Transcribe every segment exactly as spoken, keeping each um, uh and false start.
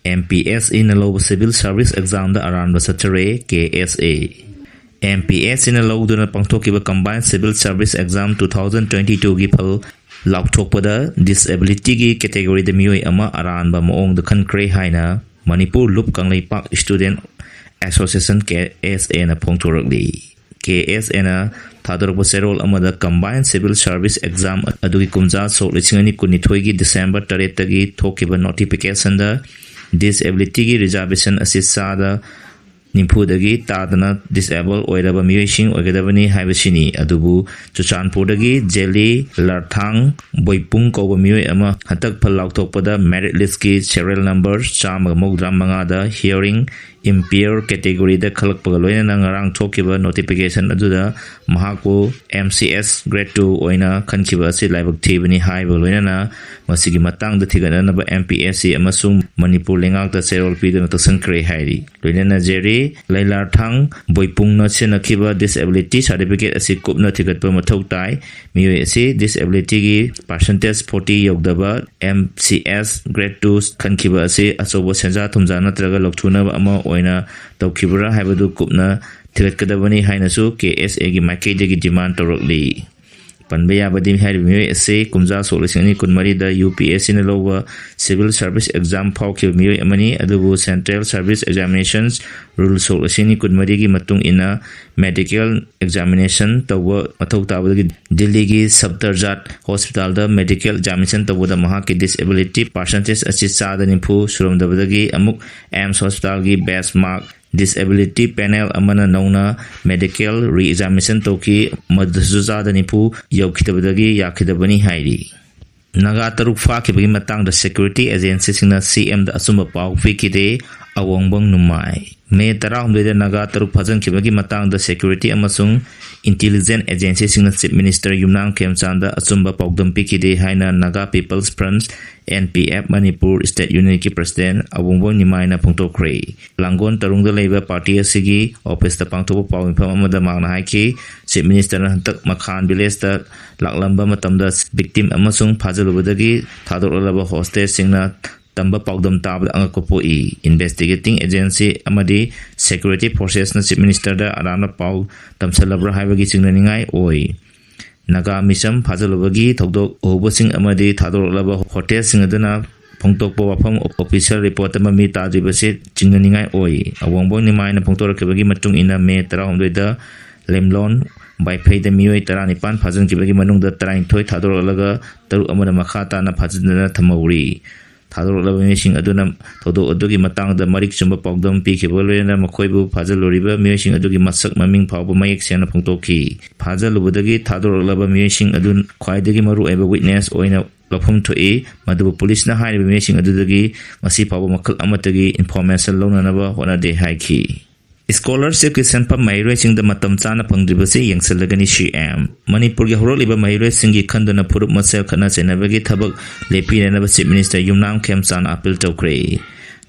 M P S Aꯅ ꯂꯧꯕ Civil Service Examꯗ ꯑꯔꯥꯟꯕ ꯆꯠꯆꯔꯦ ꯀꯦ ꯑꯦꯁ ꯑꯦ꯫ M P S Aꯅ ꯂꯧꯗꯨꯅ ꯄꯥꯡꯊꯣꯛꯈꯤꯕ Combined Civil Service Exam two thousand twenty twoꯒꯤ ꯐꯜ ꯂꯥꯎꯊꯣꯛꯄꯗ disabilityꯒꯤ categoryꯗ ꯃꯤꯑꯣꯏ ꯑꯃ ꯑꯔꯥꯟꯕ ꯃꯑꯣꯡꯗ ꯈꯟꯈ꯭ꯔꯦ ꯍꯥꯏꯅ ꯃꯅꯤꯄꯨꯔ ꯂꯨꯞ ꯀꯪꯂꯩꯄꯥꯛ Student Association ꯀꯦ ꯑꯦꯁ ꯑꯦꯅ ꯐꯣꯡꯗꯣꯔꯛꯂꯤ꯫ ꯀꯦ ꯑꯦꯁ ꯑꯦꯅ ꯊꯥꯗꯣꯔꯛꯄ ꯆꯦꯔꯣꯜ ꯑꯃꯗ Combined Civil Service Exam ꯑꯗꯨꯒꯤ ꯀꯨꯝꯖꯥ ꯁꯣꯛ ꯂꯤꯁꯤꯡ ꯑꯅꯤ ꯀꯨꯟꯅꯤꯊꯣꯏꯒꯤ December ꯇꯔꯦꯠꯇꯒꯤ ꯊꯣꯛꯈꯤꯕ notificationꯗ disabilityꯒꯤ reservation ꯑꯁꯤ ꯆꯥꯗ ꯅꯤꯐꯨꯗꯒꯤ ꯇꯥꯗꯅ disable ꯑꯣꯏꯔꯕ ꯃꯤꯑꯣꯏꯁꯤꯡ ꯑꯣꯏꯒꯗꯕꯅꯤ ꯍꯥꯏꯕꯁꯤꯅꯤ꯫ ꯑꯗꯨꯕꯨ ꯆꯨꯔꯆꯥꯟꯄꯨꯔꯗꯒꯤ ꯖꯦꯂꯤ ꯂꯥꯔꯊꯥꯡ ꯕꯣꯏꯄꯨꯡ ꯀꯧꯕ ꯃꯤꯑꯣꯏ ꯑꯃ ꯍꯟꯇꯛ ꯐꯜ ꯂꯥꯎꯊꯣꯛꯄꯗ merit listꯀꯤ serial number ꯆꯥꯝꯃꯒ ꯃꯧꯗ꯭ꯔꯥ ꯃꯉꯥꯗ hearing impaired categoryꯗ ꯈꯜꯂꯛꯄꯒ ꯂꯣꯏꯅꯅ ꯉꯔꯥꯡ ꯊꯣꯛꯈꯤꯕ notification ꯑꯗꯨꯗ ꯃꯍꯥꯛꯄꯨ M C S grade two ꯑꯣꯏꯅ ꯈꯟꯈꯤꯕ ꯑꯁꯤ ꯂꯥꯏꯕꯛ ꯊꯤꯕꯅꯤ ꯍꯥꯏꯕꯒ ꯂꯣꯏꯅꯅ ꯃꯁꯤꯒꯤ ꯃꯇꯥꯡꯗ ꯊꯤꯒꯠꯅꯅꯕ M P S C ꯑꯃꯁꯨꯡ ꯃꯅꯤꯄꯨꯔ ꯂꯩꯉꯥꯛꯇ ꯆꯦꯔꯣꯜ ꯄꯤꯗꯨꯅ ꯇꯛꯁꯟꯈ꯭ꯔꯦ ꯍꯥꯏꯔꯤ꯫ ꯂꯣꯏꯅꯅ ꯖꯦꯔꯤ ꯂꯩꯂꯥꯔꯊꯥꯡ ꯕꯣꯏꯄꯨꯡꯅ ꯁꯤꯖꯤꯟꯅꯈꯤꯕ disability certificate ꯑꯁꯤ ꯀꯨꯞꯅ ꯊꯤꯒꯠꯄ ꯃꯊꯧ ꯇꯥꯏ꯫ ꯃꯤꯑꯣꯏ ꯑꯁꯤ disabilityꯒꯤ percentage forty ꯌꯧꯗꯕ M C S grade two ꯈꯟꯈꯤꯕ ꯑꯁꯤ ꯑꯆꯧꯕ ꯁꯦꯟꯖꯥ ꯊꯨꯝꯖꯥ ꯅꯠꯇ꯭ꯔꯒ ꯂꯧꯊꯨꯅꯕ ꯑꯃ ꯑꯣꯏꯅ ꯇꯧꯈꯤꯕ꯭ꯔꯥ ꯍꯥꯏꯕꯗꯨ ꯀꯨꯞꯅ ꯊꯤꯒꯠꯀꯗꯕꯅꯤ ꯍꯥꯏꯅꯁꯨ ꯀꯦ ꯑꯦꯁ ꯑꯦꯒꯤ ꯃꯥꯏꯀꯩꯗꯒꯤ demand ꯇꯧꯔꯛꯂꯤ꯫ ꯄꯟꯕ ꯌꯥꯕꯗꯤ ꯍꯥꯏꯔꯤꯕ ꯃꯤꯑꯣꯏ ꯑꯁꯤ ꯀꯨꯝꯖꯥ ꯁꯣꯛ ꯂꯤꯁꯤꯡ ꯑꯅꯤ ꯀꯨꯟꯃꯔꯤꯗ ꯌꯨ ꯄꯤ ꯑꯦꯁ ꯁꯤꯅ ꯂꯧꯕ civil service exam ꯐꯥꯎꯈꯤꯕ ꯃꯤꯑꯣꯏ ꯑꯃꯅꯤ꯫ ꯑꯗꯨꯕꯨ Central Service Examinations Rule ꯁꯣꯛ ꯂꯤꯁꯤꯡ ꯑꯅꯤ ꯀꯨꯟꯃꯔꯤꯒꯤ ꯃꯇꯨꯡ ꯏꯟꯅ medical examination ꯇꯧꯕ ꯃꯊꯧ ꯇꯥꯕꯗꯒꯤ ꯗꯤꯜꯂꯤꯒꯤ ꯁꯐꯗꯔꯖꯥꯠ ꯍꯣꯁꯄꯤꯇꯥꯜꯗ medical examination ꯇꯧꯕꯗ ꯃꯍꯥꯛꯀꯤ disability percentage ꯑꯁꯤ ꯆꯥꯗ ꯅꯤꯐꯨ ꯁꯨꯔꯝꯗꯕꯗꯒꯤ ꯑꯃꯨꯛ ꯑꯦꯝꯁ ꯍꯣꯁꯄꯤꯇꯥꯜꯒꯤ benchmark disability panel ꯑꯃꯅ ꯅꯧꯅ medical re-examination ꯇꯧꯈꯤ꯫ ꯃꯗꯨꯁꯨ ꯆꯥꯗ ꯅꯤꯐꯨ ꯌꯧꯈꯤꯗꯕꯗꯒꯤ ꯌꯥꯈꯤꯗꯕꯅꯤ ꯍꯥꯏꯔꯤ꯫ ꯅꯥꯒꯥ ꯇꯔꯨꯛ ꯐꯥꯈꯤꯕꯒꯤ ꯃꯇꯥꯡꯗ security agencyꯁꯤꯡꯅ ꯁꯤ ꯑꯦꯝꯗ ꯑꯆꯨꯝꯕ ꯄꯥꯎ ꯄꯤꯈꯤꯗꯦ꯫ ꯑꯋꯣꯡꯕꯪ ꯅꯨꯃꯥꯏ꯫ ꯃꯦ ꯇꯔꯥꯍꯨꯝꯗꯣꯏꯗ ꯅꯥꯒꯥ ꯇꯔꯨꯛ ꯐꯥꯖꯤꯟꯈꯤꯕꯒꯤ ꯃꯇꯥꯡꯗ security ꯑꯃꯁꯨꯡ intelligence agencyꯁꯤꯡꯅ Chief Minister ꯌꯨꯝꯅꯥꯝ ꯈꯦꯝꯆꯥꯟꯗ ꯑꯆꯨꯝꯕ ꯄꯥꯎꯗꯝ ꯄꯤꯈꯤꯗꯦ ꯍꯥꯏꯅ Naga People's Front, N P F, Manipur State Unitꯀꯤ President ꯑꯋꯣꯡꯕꯪ ꯅꯤꯃꯥꯏꯅ ꯐꯣꯡꯗꯣꯛꯈ꯭ꯔꯦ꯫ ꯂꯥꯡꯒꯣꯜ ꯇꯔꯨꯡꯗ ꯂꯩꯕ party ꯑꯁꯤꯒꯤ officeꯇ ꯄꯥꯡꯊꯣꯛꯄ ꯄꯥꯎ ꯃꯤꯐꯝ ꯑꯃꯗ ꯃꯍꯥꯛꯅ ꯍꯥꯏꯈꯤ, Chief Ministerꯅ ꯍꯟꯗꯛ ꯃꯈꯥꯟ villageꯇ ꯂꯥꯛꯂꯝꯕ ꯃꯇꯝꯗ victim ꯑꯃꯁꯨꯡ ꯐꯥꯖꯤꯜꯂꯨꯕꯗꯒꯤ ꯊꯥꯗꯣꯛꯂꯕ hostageꯁꯤꯡꯅ ꯇꯝꯕ ꯄꯥꯎꯗꯝ ꯇꯥꯕꯗ ꯑꯉꯛꯄ ꯄꯣꯛꯏ꯫ Investigating Agency ꯑꯃꯗꯤ Security Forcesꯅ Chief Ministerꯗ ꯑꯔꯥꯟꯕ ꯄꯥꯎ ꯇꯝꯁꯜꯂꯕ꯭ꯔꯥ ꯍꯥꯏꯕꯒꯤ ꯆꯤꯡꯅꯅꯤꯡꯉꯥꯏ ꯑꯣꯏ꯫ ꯅꯥꯒꯥ ꯃꯤꯆꯝ ꯐꯥꯖꯤꯜꯂꯨꯕꯒꯤ ꯊꯧꯗꯣꯛ ꯎꯍꯧꯕꯁꯤꯡ ꯑꯃꯗꯤ ꯊꯥꯗꯣꯔꯛꯂꯕ ꯍꯣꯇꯦꯜꯁꯤꯡ ꯑꯗꯨꯅ ꯐꯣꯡꯗꯣꯛꯄ ꯋꯥꯐꯝ official report ꯃꯃꯤ ꯇꯥꯗ꯭ꯔꯤꯕꯁꯤ ꯆꯤꯡꯅꯅꯤꯡꯉꯥꯏ ꯑꯣꯏ꯫ ꯑꯋꯣꯡꯕꯣꯡ ꯅꯤꯃꯥꯏꯅ ꯐꯣꯡꯗꯣꯔꯛꯈꯤꯕꯒꯤ ꯃꯇꯨꯡ ꯏꯟꯅ, ꯃꯦ ꯇꯔꯥꯍꯨꯝꯗꯣꯏꯗ ꯂꯦꯝꯂꯣꯟ ꯕꯥꯏꯐꯩꯗ ꯃꯤꯑꯣꯏ ꯇꯔꯥꯅꯤꯄꯥꯟ ꯐꯥꯖꯤꯟꯈꯤꯕꯒꯤ ꯃꯅꯨꯡꯗ ꯇꯔꯥꯅꯤꯊꯣꯏ ꯊꯥꯗꯣꯔꯛꯂꯒ ꯇꯔꯨꯛ ꯑꯃꯅ ꯃꯈꯥ ꯇꯥꯅ ꯐꯥꯖꯤꯟꯗꯨꯅ ꯊꯝꯍꯧꯔꯤ꯫ ꯊꯥꯗꯣꯔꯛꯂꯕ ꯃꯤꯑꯣꯏꯁꯤꯡ ꯑꯗꯨꯅ ꯊꯧꯗꯣꯛ ꯑꯗꯨꯒꯤ ꯃꯇꯥꯡꯗ ꯃꯔꯤꯛ ꯆꯨꯝꯕ ꯄꯥꯎꯗꯝ ꯄꯤꯈꯤꯕꯒ ꯂꯣꯏꯅꯅ ꯃꯈꯣꯏꯕꯨ ꯐꯥꯖꯤꯜꯂꯨꯔꯤꯕ ꯃꯤꯑꯣꯏꯁꯤꯡ ꯑꯗꯨꯒꯤ ꯃꯁꯛ ꯃꯃꯤꯡ ꯐꯥꯎꯕ ꯃꯌꯦꯛ ꯁꯦꯡꯅ ꯐꯣꯡꯗꯣꯛꯈꯤ꯫ ꯐꯥꯖꯤꯜꯂꯨꯕꯗꯒꯤ ꯊꯥꯗꯣꯔꯛꯂꯕ ꯃꯤꯑꯣꯏꯁꯤꯡ ꯑꯗꯨ ꯈ꯭ꯋꯥꯏꯗꯒꯤ ꯃꯔꯨꯑꯣꯏꯕ witness ꯑꯣꯏꯅ ꯂꯧꯐꯝ ꯊꯣꯛꯏ꯫ ꯃꯗꯨꯕꯨ ꯄꯨꯂꯤꯁꯅ ꯍꯥꯏꯔꯤꯕ ꯃꯤꯑꯣꯏꯁꯤꯡ ꯑꯗꯨꯗꯒꯤ ꯉꯁꯤ ꯐꯥꯎꯕ ꯃꯈꯜ ꯑꯃꯠꯇꯒꯤ information ꯂꯧꯅꯅꯕ ꯍꯣꯠꯅꯗꯦ ꯍꯥꯏꯈꯤ꯫ Scholarshipꯀꯤ ꯁꯦꯟꯐꯝ ꯃꯍꯩꯔꯣꯏꯁꯤꯡꯗ ꯃꯇꯝ ꯆꯥꯅ ꯐꯪꯗ꯭ꯔꯤꯕꯁꯤ ꯌꯦꯡꯁꯤꯜꯂꯒꯅꯤ ꯁꯤ ꯑꯦꯝ꯫ ꯃꯅꯤꯄꯨꯔꯒꯤ ꯍꯧꯔꯛꯂꯤꯕ ꯃꯍꯩꯔꯣꯏꯁꯤꯡꯒꯤ ꯈꯟꯗꯨꯅ ꯐꯨꯔꯨꯞ ꯃꯁꯦꯜ ꯈꯠꯅ ꯆꯩꯅꯕꯒꯤ ꯊꯕꯛ ꯂꯦꯞꯄꯤꯅꯅꯕ Chief Minister ꯌꯨꯝꯅꯥꯝ ꯈꯦꯝꯆꯥꯟ ꯑꯥꯄꯤꯜ ꯇꯧꯈ꯭ꯔꯦ꯫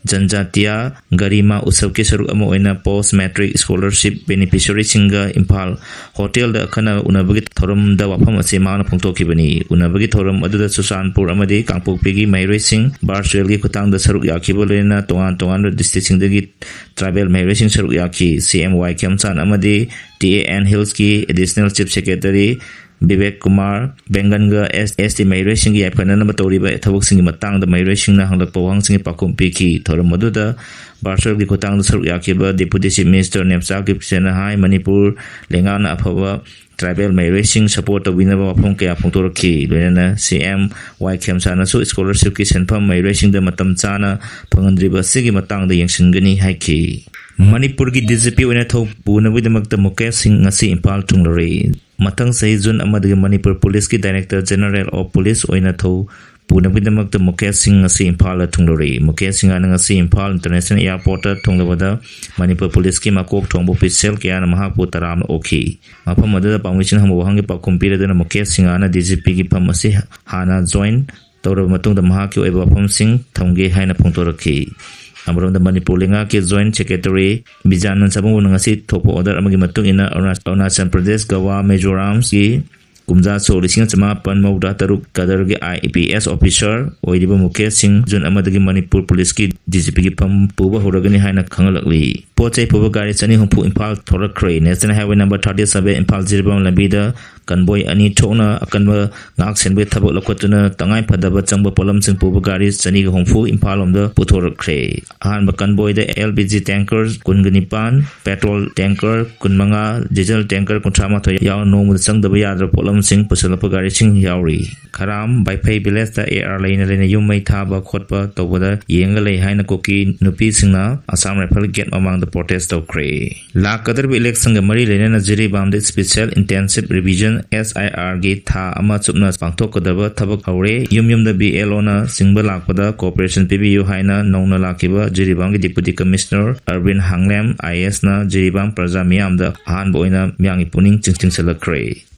ꯖꯟꯖꯥꯇꯤꯌꯥ ꯒꯔꯤꯃꯥ ꯎꯠꯁꯕꯀꯤ ꯁꯔꯨꯛ ꯑꯃ ꯑꯣꯏꯅ Post Matric Scholarship beneficiaryꯁꯤꯡꯒ ꯏꯝꯐꯥꯜ ꯍꯣꯇꯦꯜꯗ ꯑꯈꯟꯅꯕ ꯎꯅꯕꯒꯤ ꯊꯧꯔꯝꯗ ꯋꯥꯐꯝ ꯑꯁꯤ ꯃꯍꯥꯛꯅ ꯐꯣꯡꯗꯣꯛꯈꯤꯕꯅꯤ꯫ ꯎꯅꯕꯒꯤ ꯊꯧꯔꯝ ꯑꯗꯨꯗ ꯆꯨꯔꯆꯥꯟꯄꯨꯔ ꯑꯃꯗꯤ ꯀꯥꯡꯄꯣꯛꯄꯤꯒꯤ ꯃꯍꯩꯔꯣꯏꯁꯤꯡ virtualꯒꯤ ꯈꯨꯠꯊꯥꯡꯗ ꯁꯔꯨꯛ ꯌꯥꯈꯤꯕ ꯂꯣꯏꯅꯅ ꯇꯣꯉꯥꯟ ꯇꯣꯉꯥꯟꯕ districtꯁꯤꯡꯗꯒꯤ tribal ꯃꯍꯩꯔꯣꯏꯁꯤꯡ ꯁꯔꯨꯛ ꯌꯥꯈꯤ꯫ ꯁꯤ ꯑꯦꯝ ꯋꯥꯏ ꯈꯦꯝꯆꯥꯟ ꯑꯃꯗꯤ ꯇꯤ ꯑꯦ ꯑꯦꯟ ꯍꯤꯜꯁꯀꯤ Additional Chief Secretary Bivek Kumar ꯕꯦꯡꯒꯟꯒ ꯑꯦꯁ, ꯑꯦꯁ ꯇꯤ ꯃꯍꯩꯔꯣꯏꯁꯤꯡꯒꯤ ꯌꯥꯏꯐꯅꯅꯕ ꯇꯧꯔꯤꯕ ꯊꯕꯛꯁꯤꯡꯒꯤ ꯃꯇꯥꯡꯗ ꯃꯍꯩꯔꯣꯏꯁꯤꯡꯅ ꯍꯪꯂꯛꯄ ꯋꯥꯍꯪꯁꯤꯡꯒꯤ ꯄꯥꯎꯈꯨꯝ ꯄꯤꯈꯤ꯫ ꯊꯧꯔꯝ ꯑꯗꯨꯗ virtualꯒꯤ ꯈꯨꯠꯊꯥꯡꯗ ꯁꯔꯨꯛ ꯌꯥꯈꯤꯕ Deputy Chief Minister ꯅꯦꯝꯆꯥ ꯀꯤꯞꯁꯦꯅ ꯍꯥꯏ, ꯃꯅꯤꯄꯨꯔ ꯂꯩꯉꯥꯛꯅ ꯑꯐꯕ tribal ꯃꯍꯩꯔꯣꯏꯁꯤꯡ support ꯇꯧꯕꯤꯅꯕ ꯋꯥꯐꯝ ꯀꯌꯥ ꯐꯣꯡꯗꯣꯔꯛꯈꯤ꯫ ꯂꯣꯏꯅꯅ ꯁꯤ ꯑꯦꯝ ꯋꯥꯏ ꯈꯦꯝꯆꯥꯟꯅꯁꯨ scholarshipꯀꯤ ꯁꯦꯟꯐꯝ ꯃꯍꯩꯔꯣꯏꯁꯤꯡꯗ ꯃꯇꯝ ꯆꯥꯅ ꯐꯪꯍꯟꯗ꯭ꯔꯤꯕ ꯑꯁꯤꯒꯤ ꯃꯇꯥꯡꯗ ꯌꯦꯡꯁꯤꯟꯒꯅꯤ ꯍꯥꯏꯈꯤ꯫ ꯃꯅꯤꯄꯨꯔꯒꯤ ꯗꯤ ꯖꯤ ꯄꯤ ꯑꯣꯏꯅ ꯊꯧ ꯄꯨꯅꯕꯒꯤꯗꯃꯛꯇ ꯃꯨꯀꯦꯁ ꯁꯤꯡ ꯉꯁꯤ ꯏꯝꯐꯥꯜ ꯊꯨꯡꯂꯔꯦ꯫ ꯃꯊꯪ ꯆꯍꯤ ꯖꯨꯟ ꯑꯃꯗꯒꯤ ꯃꯅꯤꯄꯨꯔ ꯄꯨꯂꯤꯁꯀꯤ Director General of Police ꯑꯣꯏꯅ ꯊꯧ ꯄꯨꯅꯕꯒꯤꯗꯃꯛꯇ ꯃꯨꯀꯦꯁ ꯁꯤꯡ ꯉꯁꯤ ꯏꯝꯐꯥꯜꯗ ꯊꯨꯡꯂꯔꯦ꯫ ꯃꯨꯀꯦꯁ ꯁꯤꯡꯍꯅ ꯉꯁꯤ ꯏꯝꯐꯥꯜ International Airportꯇ ꯊꯨꯡꯂꯕꯗ ꯃꯅꯤꯄꯨꯔ ꯄꯨꯂꯤꯁꯀꯤ ꯃꯀꯣꯛ ꯊꯣꯡꯕ official ꯀꯌꯥꯅ ꯃꯍꯥꯛꯄꯨ ꯇꯔꯥꯝꯅ ꯑꯣꯛꯈꯤ꯫ ꯃꯐꯝ ꯑꯗꯨꯗ ꯄꯥꯎꯃꯤꯁꯤꯡꯅ ꯍꯪꯕ ꯋꯥꯍꯪꯒꯤ ꯄꯥꯎꯈꯨꯝ ꯄꯤꯔꯗꯨꯅ ꯃꯨꯀꯦꯁ ꯁꯤꯡꯍꯅ ꯗꯤ ꯖꯤ ꯄꯤꯒꯤ ꯐꯝ ꯑꯁꯤ ꯍꯥꯟꯅ join ꯇꯧꯔꯕ ꯃꯇꯨꯡꯗ ꯃꯍꯥꯛꯀꯤ ꯑꯣꯏꯕ ꯋꯥꯐꯝꯁꯤꯡ ꯊꯝꯒꯦ ꯍꯥꯏꯅ ꯐꯣꯡꯗꯣꯔꯛꯈꯤ꯫ ꯑꯃꯔꯣꯝꯗ ꯃꯅꯤꯄꯨꯔ ꯂꯩꯉꯥꯛꯀꯤ Joint Secretary ꯕꯤꯖꯥꯅꯟ ꯁꯥꯃꯨꯅ ꯉꯁꯤ ꯊꯣꯛꯄ order ꯑꯃꯒꯤ ꯃꯇꯨꯡ ꯏꯟꯅ ꯑꯔꯨꯅꯥ-, ꯑꯔꯨꯅꯥꯆꯜ ꯄ꯭ꯔꯗꯦꯁ, ꯒꯋꯥ, ꯃꯤꯖꯣꯔꯥꯝꯒꯤ ꯀꯨꯝꯖꯥ ꯁꯣꯛ ꯂꯤꯁꯤꯡ ꯑꯃ ꯆꯃꯥꯄꯟ ꯃꯧꯗ꯭ꯔꯥ ꯇꯔꯨꯛ ꯀꯗꯔꯒꯤ IPS officer ꯑꯣꯏꯔꯤꯕ ꯃꯨꯀꯦꯁ ꯁꯤꯡ ꯖꯨꯟ ꯑꯃꯗꯒꯤ ꯃꯅꯤꯄꯨꯔ ꯄꯨꯂꯤꯁꯀꯤ DGPꯒꯤ ꯐꯝ ꯄꯨꯕ ꯍꯧꯔꯒꯅꯤ ꯍꯥꯏꯅ ꯈꯪꯍꯜꯂꯛꯂꯤ꯫ ꯄꯣꯠ ꯆꯩ ꯄꯨꯕ ꯒꯥꯔꯤ ꯆꯅꯤ ꯍꯨꯝꯐꯨ Imphal ꯊꯣꯔꯛꯈ꯭ꯔꯦ꯫ National Highway number thirty seven Imphal Jiribam ꯂꯝꯕꯤꯗ convoy ꯑꯅꯤ ꯊꯣꯛꯅ ꯑꯀꯟꯕ ꯉꯥꯛ ꯁꯦꯟꯕꯒꯤ ꯊꯕꯛ ꯂꯧꯈꯠꯇꯨꯅ ꯇꯉꯥꯏ ꯐꯗꯕ ꯆꯪꯕ ꯄꯣꯠꯂꯝꯁꯤꯡ ꯄꯨꯕ ꯒꯥꯔꯤ ꯆꯅꯤꯒ ꯍꯨꯝꯐꯨ ꯏꯝꯐꯥꯜ ꯂꯣꯝꯗ ꯄꯨꯊꯣꯔꯛꯈ꯭ꯔꯦ꯫ ꯑꯍꯥꯟꯕ convoyꯗ LPG tanker ꯀꯨꯟꯒ ꯅꯤꯄꯥꯟ, petrol tanker ꯀꯨꯟꯃꯉꯥ, diesel tanker ꯀꯨꯟꯊ꯭ꯔꯥ ꯃꯥꯊꯣꯏ ꯌꯥꯎꯅ ꯅꯣꯡꯃꯗ ꯆꯪꯗꯕ ꯌꯥꯗ꯭ꯔꯕ ꯄꯣꯠꯂꯝꯁꯤꯡ ꯄꯨꯁꯤꯜꯂꯛꯄ ꯒꯥꯔꯤꯁꯤꯡ ꯌꯥꯎꯔꯤ꯫ ꯈꯔꯥꯝ ꯕꯥꯏꯐꯩ villageꯇ AR ꯂꯩꯅ ꯂꯩꯅ ꯌꯨꯝ ꯃꯩ ꯊꯥꯕ ꯈꯣꯠꯄ ꯇꯧꯕꯗ ꯌꯦꯡꯉ ꯂꯩ ꯍꯥꯏꯅ ꯀꯨꯀꯤ ꯅꯨꯄꯤꯁꯤꯡꯅ Assam Rifle gate ꯃꯃꯥꯡꯗ protest ꯇꯧꯈ꯭ꯔꯦ꯫ ꯂꯥꯛꯀꯗꯧꯔꯤꯕ electionꯒ ꯃꯔꯤ ꯂꯩꯅꯅ ꯖꯤꯔꯤꯕꯥꯝꯗ Special Intensive Revision, SIRꯒꯤ ꯊꯥ ꯑꯃ ꯆꯨꯞꯅ ꯄꯥꯡꯊꯣꯛꯀꯗꯕ ꯊꯕꯛ ꯍꯧꯔꯦ꯫ ꯌꯨꯝ ꯌꯨꯝꯗ BLOꯅ ꯆꯤꯡꯕ ꯂꯥꯛꯄꯗ cooperation ꯄꯤꯕꯤꯌꯨ ꯍꯥꯏꯅ ꯅꯧꯅ ꯂꯥꯛꯈꯤꯕ ꯖꯤꯔꯤꯕꯥꯝꯒꯤ Deputy Commissioner ꯑꯔꯕꯤꯟ ꯍꯥꯡꯂꯦꯝ IASꯅ ꯖꯤꯔꯤꯕꯥꯝ ꯄ꯭ꯔꯖꯥ ꯃꯤꯌꯥꯝꯗ ꯑꯍꯥꯟꯕ ꯑꯣꯏꯅ ꯃꯤꯌꯥꯝꯒꯤ ꯄꯨꯛꯅꯤꯡ ꯆꯤꯡ-, ꯆꯤꯡꯁꯤꯜꯂꯛꯈ꯭ꯔꯦ꯫